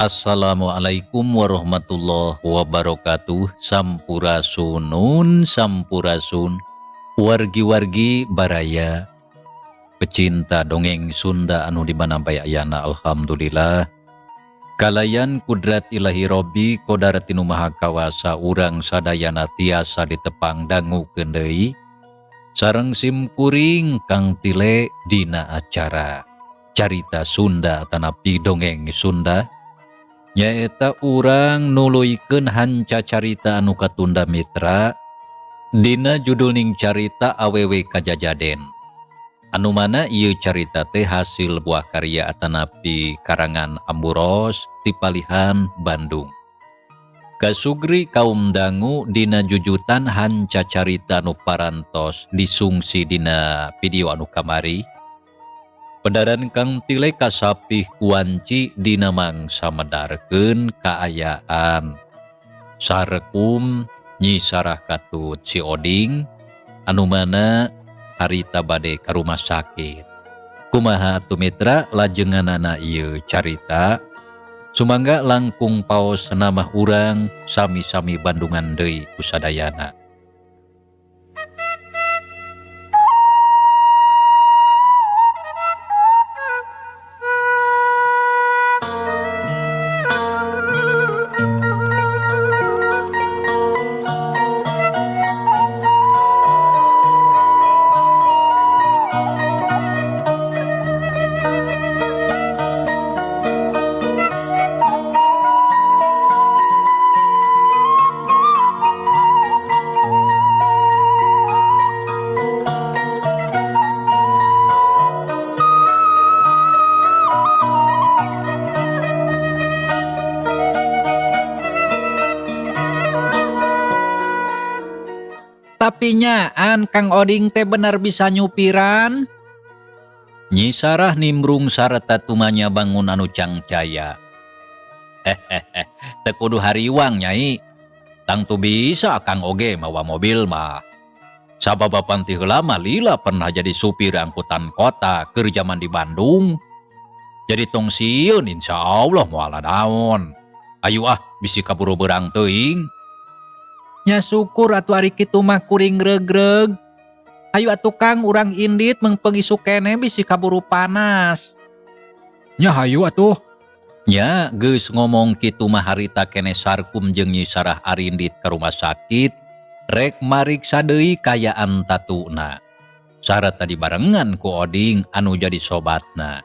Assalamualaikum warahmatullahi wabarakatuh. Sampurasunun, sampurasun, wargi-wargi baraya pecinta dongeng Sunda anu di mana bae ayana. Alhamdulillah, kalayan kudrat Ilahi Robbi Kodar tinu Maha Kawasa, urang sadayana tiasa ditepang dangukeun deui sareng sim kuring Kang Tile dina acara Carita Sunda tanapi Dongeng Sunda, nyaeta urang nuluykeun hanca carita anu katunda, mitra, dina judulning carita Awewe Kajajaden, anu mana ieu carita teh hasil buah karya atanapi karangan Amburos ti palihan Bandung. Kasugri kaum dangu, dina jujutan hanca carita anu parantos disungsi dina video anu kamari, pedaran Kang Tile kasapih kuanci dina mangsa medarkeun kaayaan Sarkum, Nyi Sarah katut si Oding anu mana harita bade ka rumah sakit. Kumaha atuh, mitra, lajenganana ieu carita? Sumangga langkung paos namah, urang sami-sami bandungan deui ku sadayana. Tapi nyaan Kang Oding teh bener bisa nyupiran? Nyi Sarah nimbrung sarta tumanya bangun anu cangcaya. Hehehe, teu kudu hariwang, Nyai. Tangtu bisa Kang oge mawa mobil mah. Sabab ti heula mah lila pernah jadi supir angkutan kota keur jaman di Bandung. Jadi tong sieun, insya Allah moal naon. Ayo ah, bisi kaburu beurang teuing. Nya syukur atuh ari kitu mah, kuring regreg. Ayo atuh Kang, urang indit meungpeung isuk keneh bisi kaburu panas. Nya hayu atuh. Nya geus ngomong kitu mah harita keneh Sarkum jeung Nyi Sarah arindit ka rumah sakit rek mariksa deui kaayaan tatuna. Sarta dibarengan ku Oding anu jadi sobatna.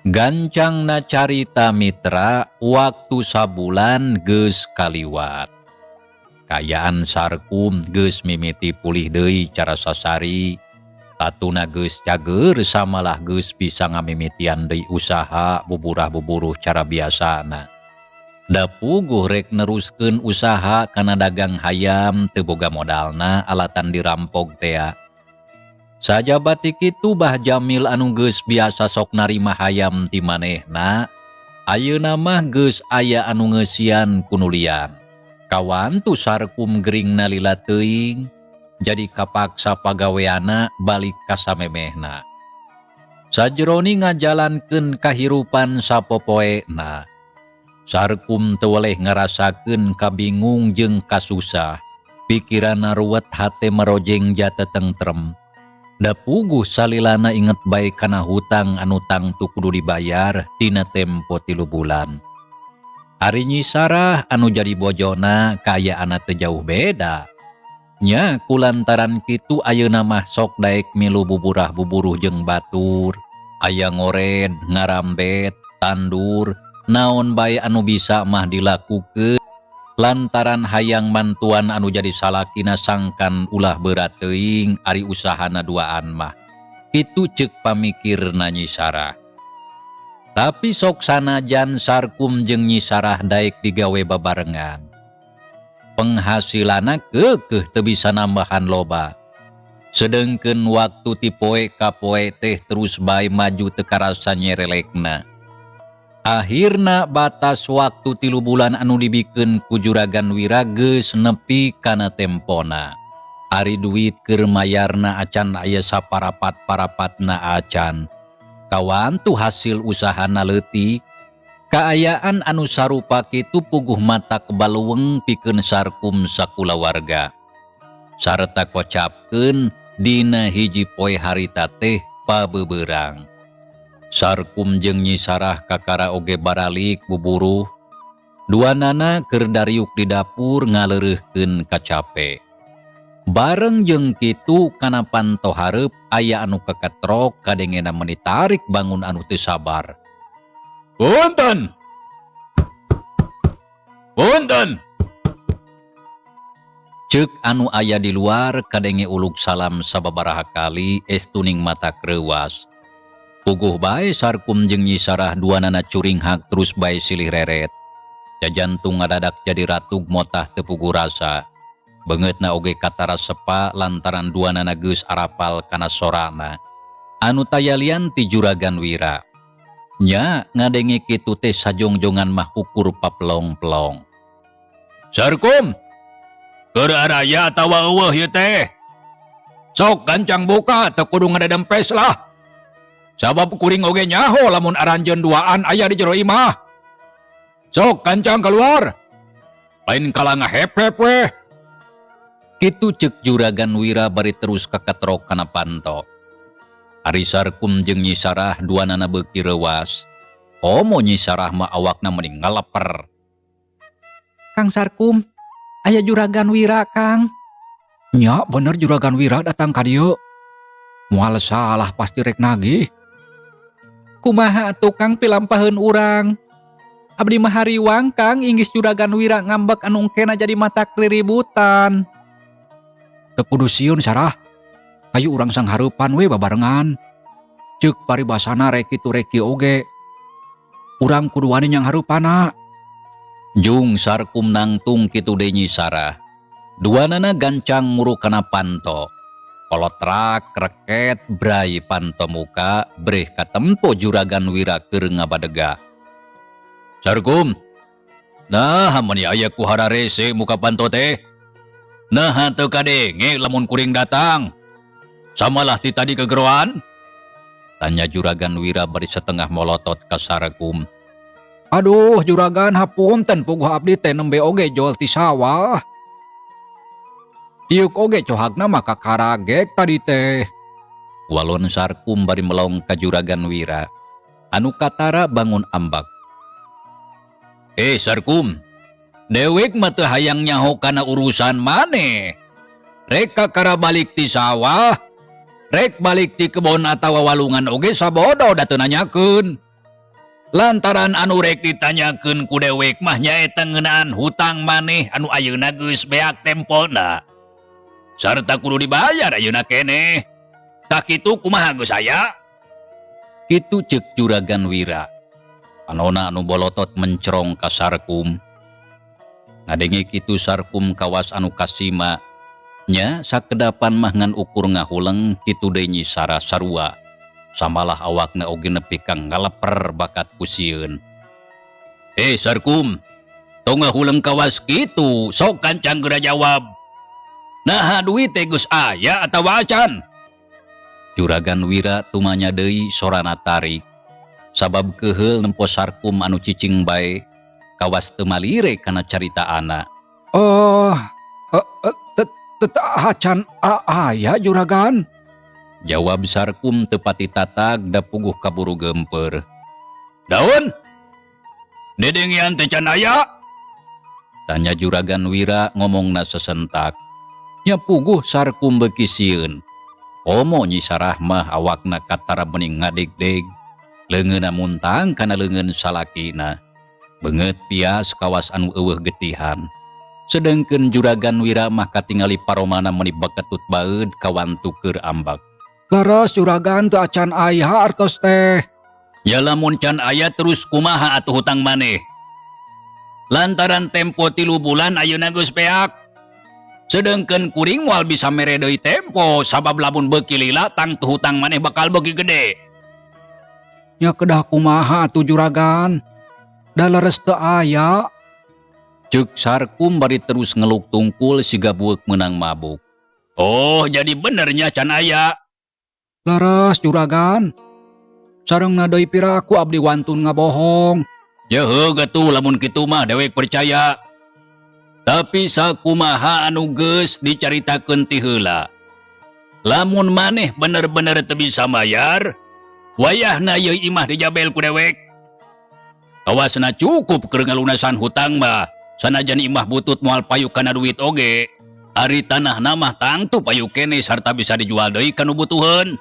Gancangna carita, mitra, waktu sabulan geus kaliwat. Kaayaan Sarkum geus mimiti pulih deui cara sasari. Tatuna geus cager, samalah geus bisa ngamimitian deui usaha buburah-buburuh cara biasana. Da puguh rek neruskeun usaha kana dagang hayam teu boga modalna, alatan dirampok tea. Sajaba ti kitu, Bah Jamil anu geus biasa sok narima hayam ti manehna, ayeuna mah geus aya anu ngeusian ku nu lian. Kawantu Sarkum geringna lila teuing, jadi kapaksa pagaweana balik ka samemehna. Sajroni ngajalankeun kahirupan sapopoena, Sarkum teu weleh ngarasakeun kabingung jeung kasusah. Pikiranna ruwet, hate merojeng jata tentrem. Da puguh salilana inget bae kana hutang anu tangtu kudu dibayar tina tempo 3 bulan. Ari Nyi Sarah anu jadi bojona, kaayaanna teu jauh beda. Nya kulantaran kitu ayeuna mah sok daek milu buburah buburuh jeung batur. Aya ngored, ngarambet, tandur, naon bae anu bisa mah dilakukeun lantaran hayang mantuan anu jadi salakina sangkan ulah berat teuing ari usahana duaan mah. Kitu ceuk pamikirna Nyi Sarah. Tapi sok sanajan Sarkum jeung Nyi Sarah daek digawe babarengan, penghasilanna keukeuh teu bisa nambahan loba. Sedengkeun waktu ti poe ka poe teh terus bae maju teu karasa nyerelekna. Akhirna batas waktu 3 bulan anu dibikeun ku Juragan Wira geus nepi kana tempona. Ari duit keur mayarna acan aya, saparapat-parapatna acan. Kawantu hasil usahana leutik. Kaayaan anu sarupa kitu puguh matak baluweng pikeun Sarkum sakulawarga. Sarta kocapkeun dina hiji poe harita teh pabeberang. Sarkum jeung Nyi Sarah kakara oge baralik buburuh. Duanana keur dariuk di dapur ngaleureuhkeun kacape. Bareng jeung kitu kana panto hareup aya anu keketrok kadengena meuni tarik bangun anu teu sabar. Punten! Punten! Ceuk anu aya di luar kadenge uluk salam sababaraha kali estuning matak reuwas. Puguh bae Sarkum jeung Nyi Sarah duanana curinghak terus bae silih reret. Jajantung ngadadak jadi ratug motah teu puguh rasa. Beungeutna oge katara sepa lantaran duanana geus arapal kana sorana. Anu taya lian ti Juragan Wira. Nya ngadenge kitu teh sajongjongan mah ukur papelong-pelong. Sarkum! Keur araya atawa euweuh ieu teh? Sok gancang buka teu kudu ngadedempes lah. Sabab kuring oge nyaho lamun aranjeun duaan aya di jero imah. Sok gancang keluar. Lain kalah ngahep-hep weh. Kitu ceuk Juragan Wira bari terus kaketrok kana panto. Ari Sarkum jeung Nyi Sarah duanana beuki reuwas. Komo Nyi Sarah mah awakna meni ngaleper. Kang Sarkum, aya Juragan Wira, Kang. Nya bener Juragan Wira datang ka dieu. Moal salah pasti rek nagih. Kumaha atuh Kang pilampaheun urang? Abdi mah hariwang Kang inggis Juragan Wira ngambek anu engkena jadi matak riributan. Teu kudu sieun, Sarah. Ayo urang sanghareupan we babarengan. Ceuk paribasana rek kitu rek kieu oge. Urang kudu wani nyanghareupanna. Jung Sarkum nangtung kitu deui Nyi Sarah. Duanana gancang muru kana panto. Kolotrak reket brai panto muka breh katempo Juragan Wira keur ngabadega. Sarkum. Nah, meuni aya ku hararese muka panto teh. Nah, teu kadenge lamun kuring datang. Samalah ti tadi kegeroan? Tanya Juragan Wira bari setengah molotot ka Sarkum. Aduh, Juragan, hapunten, puguh abdi teh nembe oge jol ti sawah. Diuk oge cohagna mah kakaragek tadi teh. Walon Sarkum bari melong ka Juragan Wira. Anu katara bangun ambak. Eh, Sarkum, dewek mah teu hayang nyaho kana urusan maneh. Rek kakara balik ti sawah, rek balik ti kebon atawa walungan oge sabodo da teu nanyakeun. Lantaran anu rek ditanyakeun ku dewek mah nyaeta ngeunaan hutang maneh anu ayeuna geus beak tempona. Sarta kudu dibayar ayeuna keneh. Tah kitu kumaha geus aya? Kitu ceuk Juragan Wira. Panona anu bolotot mencerong ka Sarkum. Ngadenge kitu Sarkum kawas anu kasima. Nya sakedapan mah ngan ukur ngahuleng kitu deui Nyi Sarah sarua. Samalah awakna oge nepi ka ngaleper bakat ku sieun. Eh, Sarkum, tong ngahuleng kawas kitu, sok gancang geura jawab. Naha duit teh geus aya atawa acan? Juragan Wira tumanya deui sorana tarik. Sabab keuheul nempo Sarkum anu cicing bae, kawas teu malire kana caritaana. Oh, acan aya, Juragan. Jawab Sarkum teu pati tatag da puguh kaburu geumpeur. Daun? Dedengean teh can aya? Tanya Juragan Wira ngomongna sesentak. Nya puguh Sarkum beuki sieun. Komo Nyi Sarah mah awakna katara bening ngadegdeg. Leungeunna muntang kana leungeun salakina. Beungeut pias kawas anu euweuh getihan. Sedengkeun Juragan Wira mah katingali paromana meuni baketut baeud kawantu keur ambak. Leres, Juragan, teu acan aya artos teh. Ya lamun can aya terus kumaha atuh hutang maneh? Lantaran tempo 3 bulan ayeuna geus beak. Sedengkeun kuring moal bisa mere deui tempo sabab lamun beuki lila tangtu hutang maneh bakal beuki gede. Ya kedah kumaha atuh, Juragan? Da leres teu aya. Ceuk Sarkum bari terus ngeluk tungkul siga bueuk meunang mabuk. Oh, jadi benernya can aya. Leres, Juragan. Sarengna deui piraku abdi wantun ngabohong. Ya heuh atuh lamun kitu mah dewek percaya. Tapi sakumaha anu geus dicaritakeun ti heula. Lamun maneh bener-bener teu bisa mayar, wayahna ieu imah dijabel ku dewek. Kawasna cukup keur ngalunasan hutang mah, sanajan imah butut moal payu kana duit oge. Ari tanahna mah tangtu payu keneh sarta bisa dijual deui ka nu butuheun.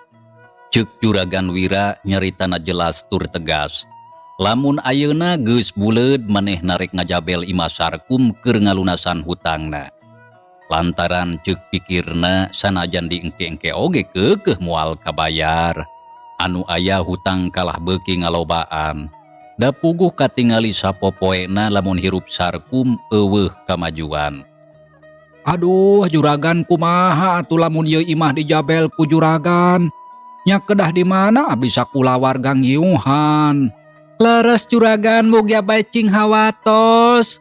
Ceuk Juragan Wira nyaritana jelas tur tegas. Lamun ayeuna geus buleud manehna rek ngajabel imah Sarkum keur ngalunasan hutangna. Lantaran ceuk pikirna sanajan diengke-engke oge keukeuh moal kabayar. Anu aya hutang kalah beuki ngalobaan. Da puguh katingali sapopoena lamun hirup Sarkum eueuh kamajuan. Aduh juragan kumaha atuh lamun ieu imah dijabel ku juragan. Nya kedah di mana abdi sakulawarga ngiuhan. Leres juragan mugia bae cing hawatos.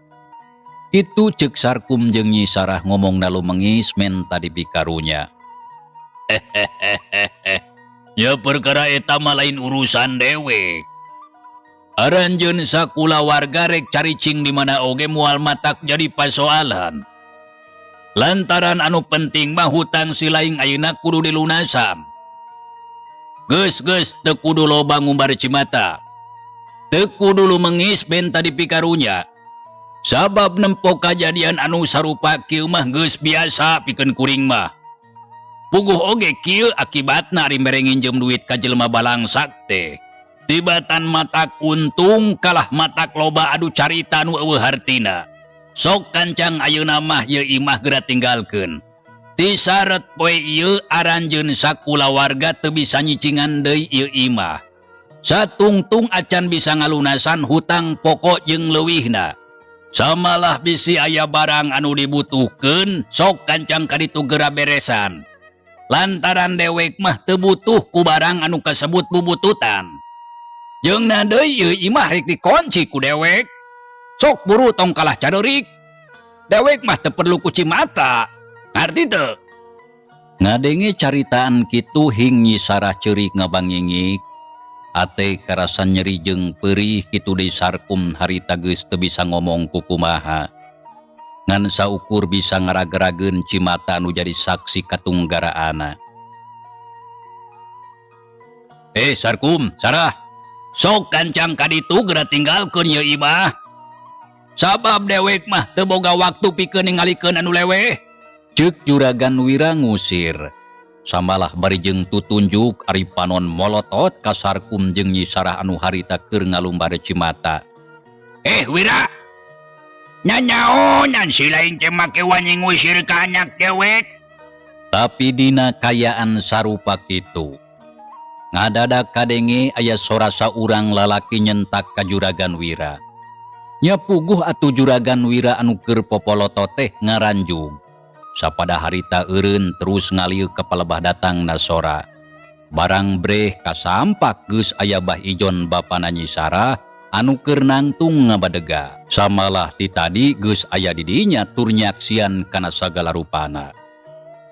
Kitu ceuk Sarkum jeung Nyi Sarah ngomongna lumengis menta dipikarunya. Ya perkara eta mah lain urusan dewek. Aranjeun sakulawarga rek caricing di mana oge moal matak jadi pasoalan. Lantaran anu penting mah hutang si laing ayeuna kudu dilunasan. Geus geus teu kudu loba ngumbar cimata. Teu kudu lumengis menta dipikarunya. Sabab nempo kajadian anu sarupa kieu mah geus biasa pikeun kuring mah. Puguh oge kieu akibatna ari mere nginjem duit ka jelema balangsak teh. Tibatan matak untung kalah matak loba adu carita nu eueuh hartina. Sok kancang ayeuna mah ieu imah geura tinggalkeun. Tisaret poe ieu aranjeun sakulawarga teu bisa nyicingan deui ieu imah. Satungtung acan bisa ngalunasan hutang pokok jeung leuwihna. Samalah bisi aya barang anu dibutuhkeun, sok kancang ka ditu geura beresan. Lantaran dewek mah teu butuh ku barang anu kasebut bubututan. Jeung na deui ieu imah rek dikunci ku dewek. Sok buru tong kalah cadeurik. Dewek mah teu perlu ku cimata. Ngarti teu? Ngadenge caritaan kitu hing Nyi Sarah ceurik ngabangingik. Ate karasa nyeri jeung perih kitu deui Sarkum harita geus teu bisa ngomong kukumaha. Ngan saukur bisa ngaragrageun cimata anu jadi saksi katunggaraana. Sarkum, Sarah. Sok kancang ka ditu geura tinggalkeun ieu imah. Sabab dewek mah teu boga waktu pikeun ningalikeun anu leweh. Ceuk Juragan Wira ngusir. Samalah bari jeung tutunjuk ari panon molotot ka Sarkum jeung Nyi Sarah anu harita keur ngalumbar cimata. Wira. Nyanyaonan si lain teh make wani ngusir ka anak dewek. Tapi dina kayaan sarupa kitu. Ngadadak kadenge aya sora saurang lalaki nyentak ka Juragan Wira. Nya puguh atuh Juragan Wira anu keur popoloto teh ngaranjug. Sapada harita eureun terus ngalieu ka palebah datang na sora. Barang breh kasampak geus aya Bah Ijon bapana Nyi Sarah anu keur nangtung ngabadega. Samalah ti tadi geus aya di dinya tur nyaksian kana sagala rupana.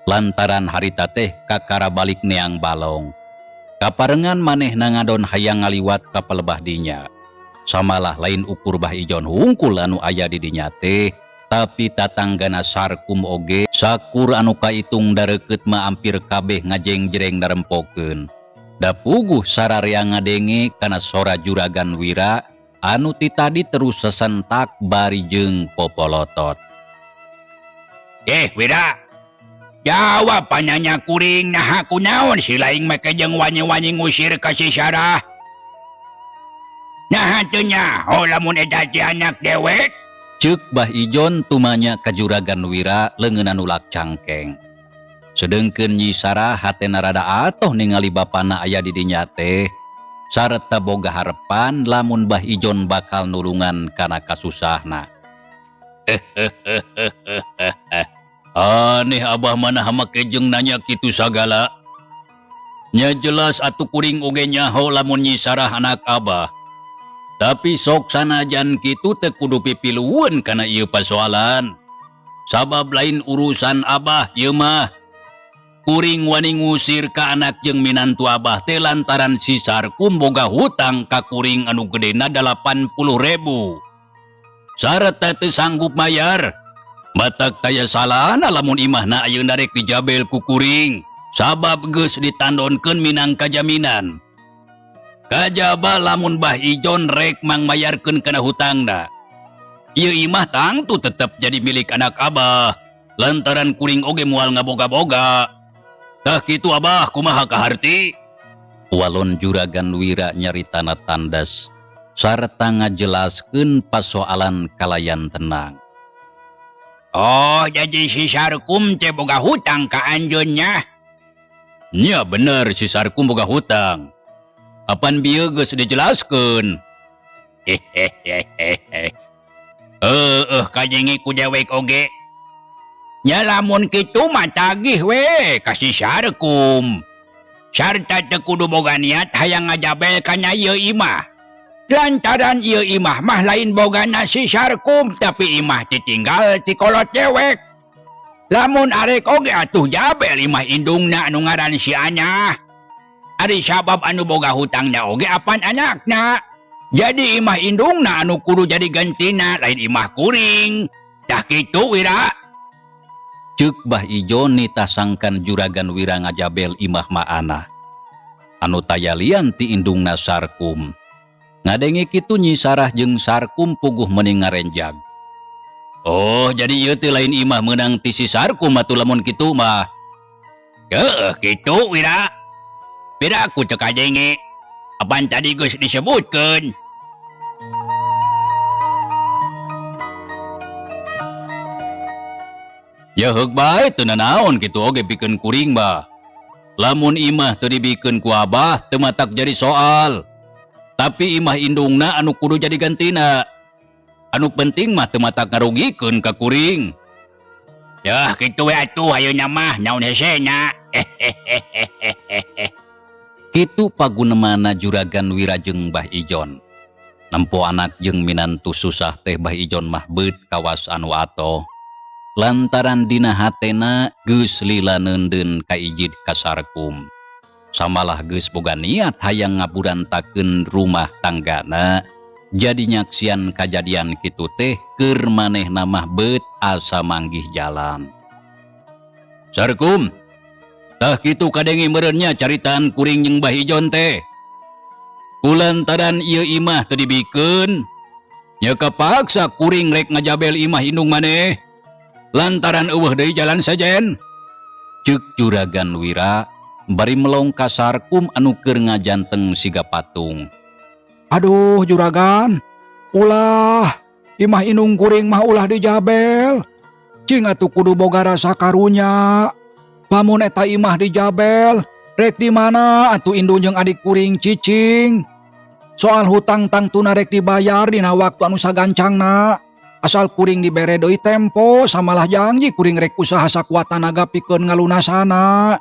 Lantaran harita teh kakara balik neang balong. Kaparengan manehna ngadon hayang ngaliwat ka palebah dinya. Samalah lain ukur Bah Ijon hungkul anu aya di dinya teh, tapi tatanggana Sarkum oge sakur anu kaitung dareukeut mah ampir kabeh ngajeng-jereng narempokeun. Da puguh sararea ngadenge kana sora Juragan Wira anu ti tadi terus sesentak bari jeung popolotot. Wira. Jawab panyanya kuring naha kunaon si laing make jeung wani-wani ngusir ka si Sarah. Naha teu nyaho lamun eta teh anak dewek? Ceuk Bah Ijon tumanya ka Juragan Wira leungeunna nulak cangkeng. Sedengkeun Nyi Sarah hatena rada atoh ningali bapana aya di dinya teh. Sarta boga harepan lamun Bah Ijon bakal nulungan kana kasusahna. Aneh abah mana make jeung nanya kitu sagala. Nya jelas atuh kuring oge nyaho lamun Nyi Sarah anak abah. Tapi sok sanajan kitu teu kudu pipilueun kana ieu pasoalan. Sabab lain urusan abah ieu mah. Kuring wani ngusir ka anak jeung minantu Abah teh lantaran si Sarkum boga hutang ka kuring anu gedena 80.000. Sarta teu sanggup mayar. Matak taya salahna lamun imahna ayeuna rek dijabel ku kuring. Sabab geus ditandonkeun minangka jaminan. Kajaba lamun Bah Ijon rek mangmayarkeun kana hutangna. Ieu imah tangtu tetep jadi milik anak Abah. Lantaran kuring oge moal ngaboga-boga. Tah kitu Abah, kumaha kaharti? Walon Juragan Wira nyaritana tandas sarta ngajelaskeun pasoalan kalayan tenang. Oh, jadi si Sarkum teh boga hutang ka anjeun nya? Nya bener, si Sarkum boga hutang. Apan bieu geus dijelaskeun. Hehehehe. Heueuh, kadenge ku dewek oge. Nya lamun kitu mah tagih we ka si Sarkum. Sarta teu kudu boga niat hayang ngajabel kana ieu imah. Lantaran ieu imah mah lain bogana si Sarkum, tapi imah ditinggal ti kolot dewek. Lamun arek oge atuh jabel imah indungna anu ngaran si Anyah. Ari sabab anu boga hutangna oge apan anakna. Jadi imah indungna anu kudu jadi gentina, lain imah kuring. Tah kitu Wira. Ceuk Bah Ijo nitah sangkan Juragan Wira ngajabel imah Ma'anah. Anu taya lian ti indungna Sarkum. Ngadenge kitu Nyi Sarah jeung Sarkum puguh meni ngarenjag. Oh, jadi ieu teh lain imah meunang ti si Sarkum atuh lamun kitu mah. Heueuh kitu Wira. Pira aku teu kadenge. Apan tadi geus disebutkeun. Ya heuk bae teu nanaon kitu oge pikeun kuring mah. Lamun imah teu dibikeun ku Abah teu matak jadi soal. Tapi imah indungna anu kudu jadi gantina. Anu penting mah teu matak ngarugikeun ka kuring. Yah kitu we atuh ayeuna mah naon hese nya. Kitu pagunemana Juragan Wira jeung Bah Ijon. Nempo anak jeung minantu susah teh Bah Ijon mah beut kawas anu atoh. Lantaran dina hatena geus lila neundeun kaijid ka Sarkum. Samalah geus boga niat hayang ngaburantakeun rumah tanggana, jadi nyaksian kajadian kitu teh keur manehna mah beut asa manggih jalan. Sarkum, tah kitu kadenge meureun nya caritaan kuring jeung Bah Ijon teh. Kulantaran ieu imah teu dibikeun, nya kapaksa kuring rek ngajabel imah indung maneh. Lantaran eueuh deui jalan sejen. Ceuk Juragan Wira bari melong ka Sarkum anu keur ngajanteng siga patung. Aduh Juragan, ulah imah indung kuring mah ulah dijabel. Cing atuh kudu boga rasa karunya. Lamun eta imah dijabel, rek di mana atuh indung jeung adik kuring cicing. Soal hutang tangtuna rek dibayar dina waktu anu sagancangna. Asal kuring dibere deui tempo, samalah janji kuring rek usaha sakuat tanaga pikeun ngalunasana.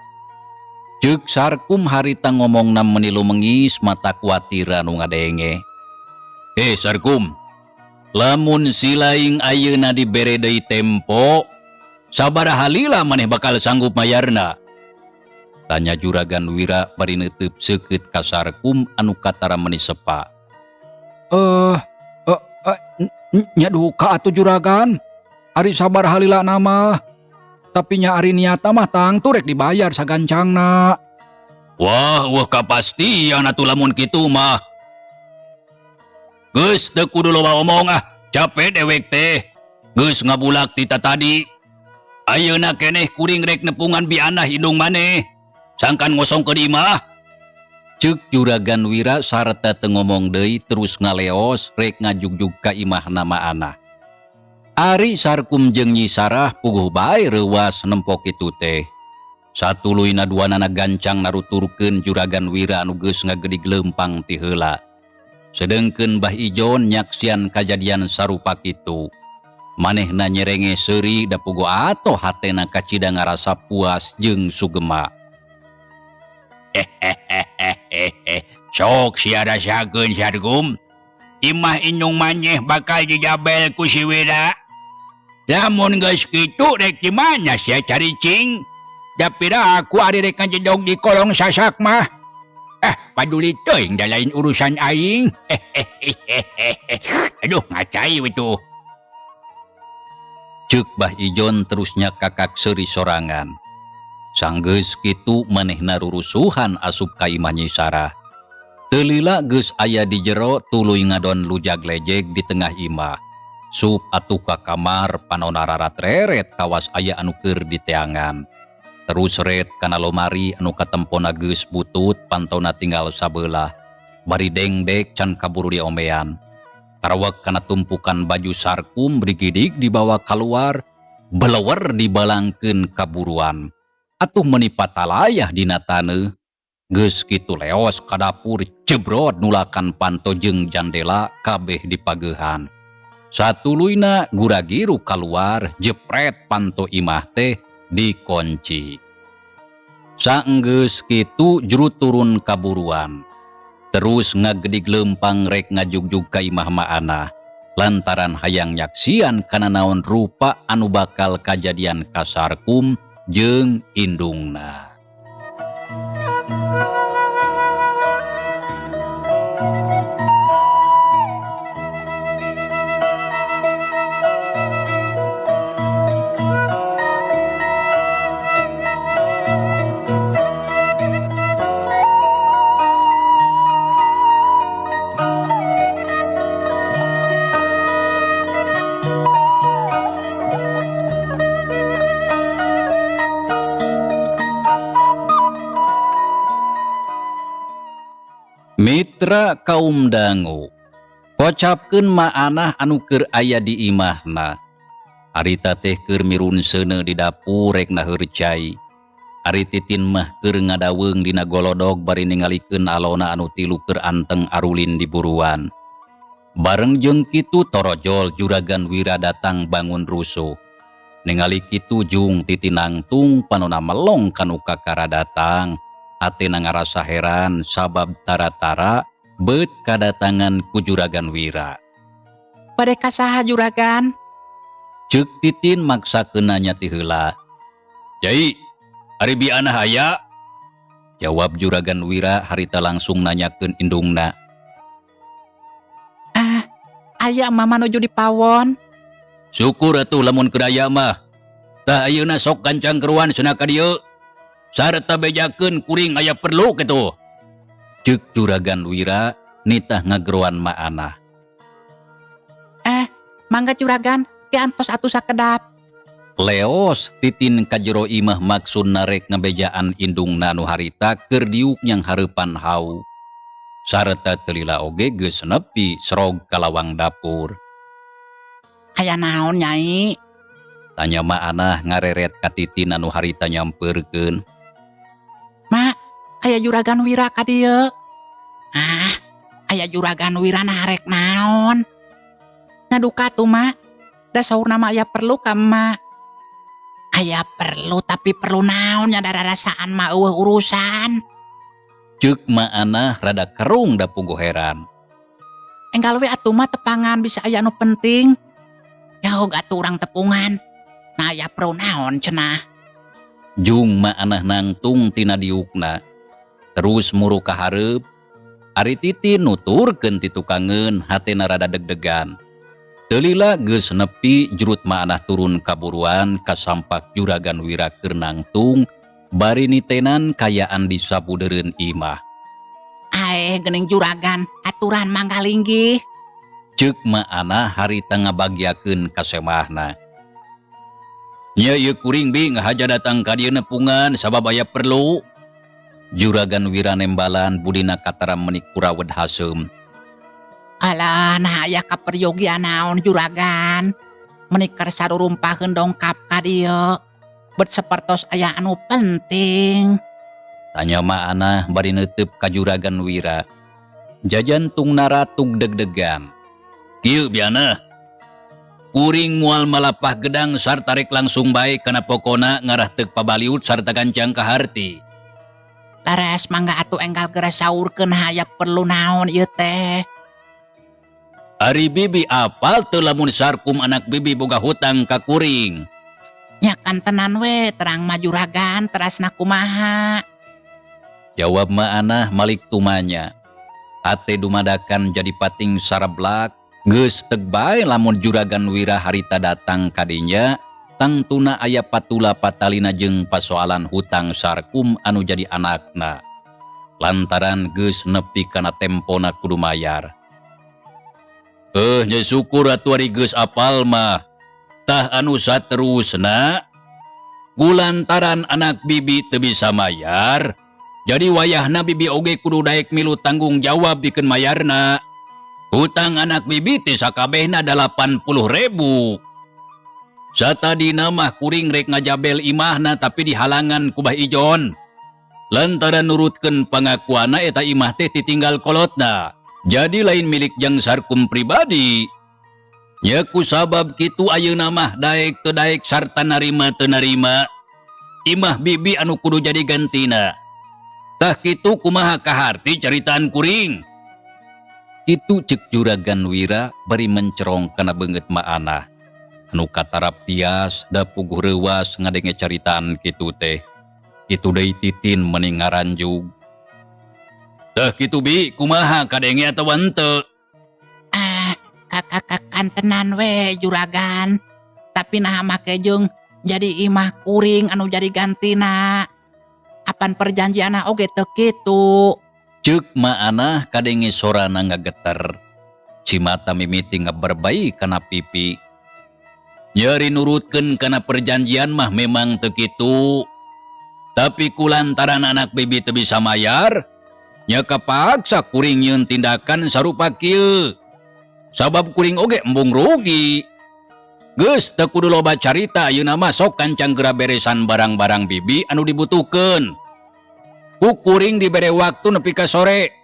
Ceuk Sarkum harita ngomongna meni lumengis mata kuatira nu ngadenge. Sarkum, lamun silaing ayeuna dibere deui tempo, sabaraha lila maneh bakal sanggup mayarna? Tanya Juragan Wira bari neuteub seukeut ka Sarkum anu katara meni sepa. Nya duka atuh Juragan. Ari sabar halila nama. Tapi nya ari niata mah tangtu rek dibayar sagancangna. Wah, wah kapastian atuh lamun kitu mah. Geus teu kudu loba omong ah, capek dewek teh. Geus ngabulak ti tadi. Ayeuna keneh kuring rek nepungan bianah indung maneh. Sangkan ngosongkeun imah. Ceuk Juragan Wira sarta teu ngomong deui terus ngaleos rek ngajugjug ka imahna Ma'anah. Ari Sarkum jeung Nyi Sarah puguh bae reuwas nempo kitu teh. Satuluyna duanana gancang naruturkeun Juragan Wira anu geus ngagedig leumpang ti heula. Sedengkeun Bah Ijon nyaksian kajadian sarupa kitu. Manehna nyerenge seuri da puguh atoh hatena kacida ngarasa puas jeung sugema. Hehehehe. Sok sia rasakeun Sarkum. Imah indung maneh bakal dijabel ku si Wira. Lamun geus kitu rek di mana sia caricing? Da piraku ari rek ngajedog di kolong sasak mah. Ah, paduli teuing da lain urusan aing. Aduh, ngacai we tuh. Ceuk Bah Ijon terus nyakakak seuri sorangan. Sanggeus kitu manehna rurusuhan asup ka imah Nyi Sarah. Teu lila geus aya di jero tuluy ngadon lujag lejeg di tengah imah. Sup atuh ka kamar panona rarat-reret kawas aya anu keur diteangan. Terus ret kana lomari anu katempona geus butut pantona tinggal sabelah. Bari dengdek can kaburu diombean. Karawek kana tumpukan baju Sarkum brigidig dibawa kaluar, belewer dibalangkeun kaburuan. Atuh meuni patalayah dina taneuh. Geus kitu leos ka dapur jebrot nulakan panto jeung jandela kabeh dipageuhan. Satuluyna guragiru kaluar jepret panto imah teh dikunci. Saenggeus kitu juru turun kaburuan. Terus ngagedig lempang rek ngajugjug ka imah Ma'anah. Lantaran hayang nyaksian kana naon rupa anu bakal kajadian ka Sarkum jeung indungna. Mitra kaum dangu, kocapkeun Ma'anah anu keur aya di imahna. Harita teh keur mirun seuneu di dapur rek naheur cai. Ari Titin mah keur ngadaweung dina golodog bari ningalikeun alona anu tilu keur anteng arulin di buruan. Bareng jeung kitu torojol Juragan Wira datang bangun rusuh. Ningali kitu jung Titin nangtung panona melong kanu kakara datang. Hatena ngarasa heran sabab tara-tara beut kadatangan ku Juragan Wira. Bade ka saha Juragan? Ceuk Titin maksakeun nanya ti heula. Yai, ari Bi Anah aya? Jawab Juragan Wira harita langsung nanyakeun indungna. Ah, aya mama nuju di pawon. Syukur atuh lamun keur aya mah. Tah ayeuna sok gancang keruan cenah ka dieu. Sarta bejakeun kuring aya perlu kitu. Ceuk Juragan Wira nitah ngageroan Ma'anah. Mangga Juragan, diantos atuh sakedap. Leos Titin ka jero imah maksudna rek ngabejaan indungna nu harita keur diuk nyang hareupan hau. Sarta teu lila oge geus nepi serog ka lawang dapur. Aya naon Nyai? Tanya Ma'anah ngareret ka Titin anu harita nyampeurkeun. Mak, aya Juragan Wira ka dieu. Ah, aya Juragan Wira narek naon? Ngaduka tuh Mak, da saurna mah aya perlu ka emak. Aya perlu tapi perlu naon nya dararasaan mah eueuh urusan. Ceuk Ma'anah rada kerung da puguh heran. Enggal we atuh mah tepangan bisa aya anu penting. Jauh atuh urang tepungan. Nah aya perlu naon cenah. Jung Ma'anah nangtung tina diukna. Terus muru ka hareup. Ari Titin nuturkeun ti tukangeun hatena rada deg-degan. Teu lila geus nepi jurut Ma'anah turun kaburuan kasampak Juragan Wira keur nangtung bari nitenan kayaan di sabudeureun imah. Aeh geuning Juragan, aturan mangga linggih. Ceuk Ma'anah harita ngabagiakeun ka semahna. Nya ieu kuring bi ngahaja datang ka dieu nepungan sabab aya perlu. Juragan Wira nembalan budina katara meuni kurawed haseum. Alah, nah aya kaperyogian naon Juragan. Meuni keur sarurumpaheun dongkap ka dieu. Bet sapertos aya anu penting. Tanya Ma'anah bari neuteub ka Juragan Wira. Jajan tungna ratug deg-degan. Kieu Bi Anah. Kuring mual malapah gedang sarta rek langsung bae kana pokona ngarah teuk pabaliut sarta gancang ka harti. Laras mangga atuh enggal geura saurkeun aya perlu naon ieu teh. Ari bibi apal teu lamun Sarkum anak bibi boga hutang ka kuring. Nya Kantenan we terang mah, Juragan, terasna kumaha? Jawab Maanah malik tumanya. Ate dumadakan jadi pating sarablak. Geus teg bae lamun Juragan Wira harita datang kadinya, tangtuna aya patula patalina jeung pasoalan hutang Sarkum anu jadi anakna. Lantaran geus nepi kana tempona kudu mayar. Eh, nya syukur atuh ari geus apal mah. Tah, anu saterusna, kulantaran anak bibi teu bisa mayar, jadi wayahna bibi oge kudu daek milu tanggung jawab pikeun mayarna. Hutang anak bibi teh sakabehna 80.000. Satadina mah kuring rek ngajabel imahna, tapi dihalangan ku Bah Ijon. Lantaran nurutkeun pangakuana, eta imah teh ditinggal kolotna. Jadi lain milik jang Sarkum pribadi. Nya ku sabab kitu, ayeuna mah daek teu daek sarta narima teu narima, imah bibi anu kudu jadi gantina. Tah kitu, kumaha kaharti caritaan kuring? Kitu cek Juragan Wira bari mencerong kana beungeut Maanah. Anu katarap tias da puguh reuwas ngadenge caritaan kitu teh. Kitu deui Titin meni ngaranjug. Tah kitu, Bi, kumaha, kadenge atawa henteu? Ah, kakak, kantenan we, Juragan. Tapi nah, make jeung jadi imah kuring anu jadi gantina? Apan perjanjianna oge teu kitu? Cek Maanah kadenge sorana ngageter. Cimata mimiti ngaberbai kana pipi. Nyeri nurutkeun kana perjanjian mah memang teu kitu. Tapi kulantaran anak bibi teu bisa mayar, nya kapaksa kuring nyieun tindakan sarupa kieu. Sabab kuring oge embung rugi. Geus, teu kudu loba carita ayeuna mah, sok kancang geura beresan barang-barang bibi anu dibutuhkeun. Ku kuring dibere waktu nepi ka sore.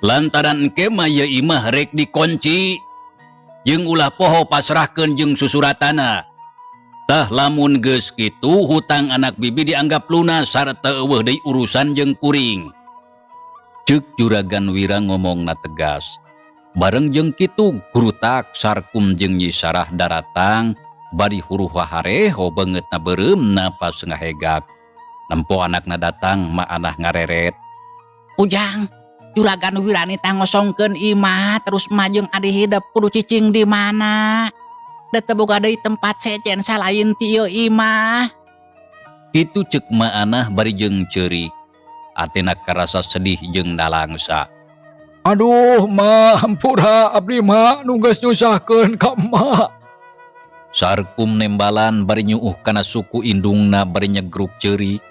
Lantaran engke mah ieu imah rek dikunci. Jeung ulah poho pasrahkeun jeung susuratana. Tah, lamun geus kitu, hutang anak bibi dianggap lunas sarta euweuh deui urusan jeung kuring. Cek Juragan Wira ngomongna tegas. Bareng jeung kitu gurutak Sarkum jeung Nyi Sarah daratang bari huruh hareho beungeutna beureumna pas ngahegak. Nempo anakna datang, Maanah ngareret. Ujang, Juragan Wira nitah ngosongkeun imah, terus emak jeung adi hidep kudu cicing di mana? Da teu boga deui tempat sejen salain ti ieu imah. Kitu cek Maanah bari jeung ceurik. Atena karasa sedih jeung nalangsa. Aduh, Ma, hampura abdi mah nu geus nyusahkeun ka emak. Sarkum nembalan bari nyuuh kana suku indungna bari nyegruk ceurik.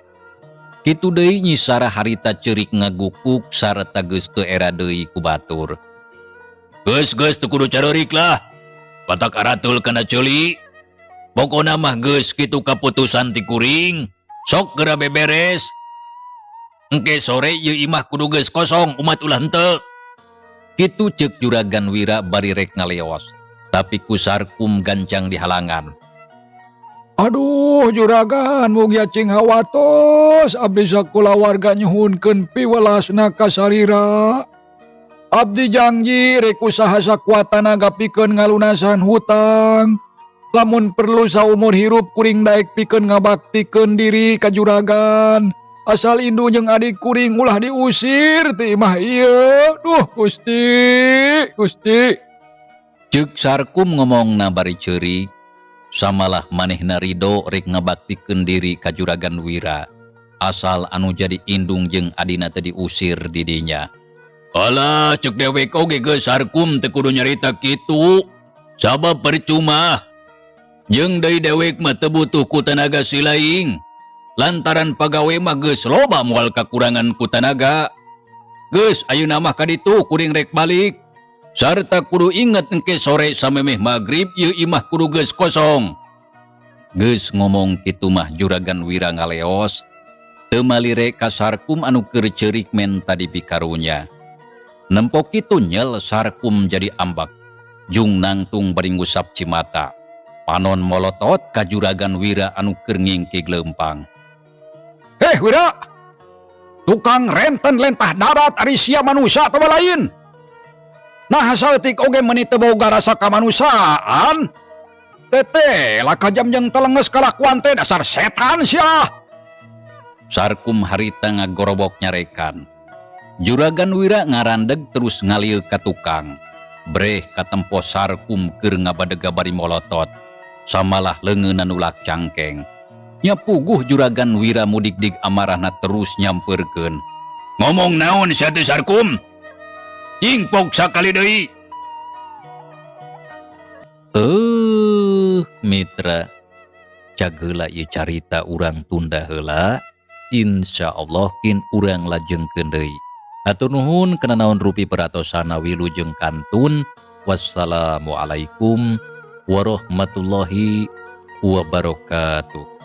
Kitu deui Nyi Sarah harita ceurik ngagukuk sarta geus teu era deui ku batur. Geus, geus, teu kudu careurik lah. Batak aratul kana ceuli. Pokona mah geus kitu kaputusan ti kuring. Sok geura beberes. Engke sore ieu imah kudu geus kosong, umat ulah henteu. Kitu cek Juragan Wira bari rek ngaleos. Tapi ku Sarkum gancang dihalangan. Aduh, Juragan, mugia cing hawatos abdi sakulawarga nyuhunkeun piwelasna ka salira. Abdi janji rek usaha sakuat tanaga pikeun ngalunasan hutang. Lamun perlu saumur hirup kuring daek pikeun ngabaktikeun diri ka juragan. Asal indung jeung adik kuring ulah diusir ti imah ieu. Duh, Gusti, Gusti. Cek Sarkum ngomongna bari ceurik. Samalah manehna ridho rek ngabaktikeun diri ka Juragan Wira. Asal anu jadi indung jeung adina teu diusir didinya. Alah, cek dewek oge geus, Sarkum, teu kudu nyarita kitu. Sabab percuma. Jeung deui dewek mah teu butuh ku tanaga silaing. Lantaran pagawe mah geus loba, moal kakurangan ku tanaga. Geus, ayeuna mah kaditu kuring rek balik. Sarta kudu inget, engke sore samemeh magrib ieu imah kudu geus kosong. Geus ngomong kitu mah Juragan Wira ngaleos. Teu malire ka Sarkum anu keur ceurik menta dipikarunya. Nempo kitu nyel Sarkum jadi ambek. Jung nangtung bari ngusap cimata. Panon molotot ka Juragan Wira anu keur ngingkig leumpang. Heh, Wira! Tukang renten lentah darat, ari sia manusia atawa lain? Nah, saeutik oge meuni teu boga rasa kamanusiaan. Tete lah kajam jeung telenges kalakuan teh dasar setan sia. Sarkum harita ngagorobok nyarekan. Juragan Wira ngarandeg terus ngalieu ka tukang. Breh katempo Sarkum keur ngabadega bari molotot. Samalah leungeunna nulak cangkeng. Nya puguh Juragan Wira mudik-dig amarahna terus nyampeurkeun. Ngomong naon sia teh Sarkum? Cing pok sakali deui. Mitra, cag heula ieu carita urang tunda heula. Insya Allah kin urang lajengkeun deui. Hatur nuhun kana naon rupi peratosana, wilujeng kantun. Wassalamualaikum warahmatullahi wabarakatuh.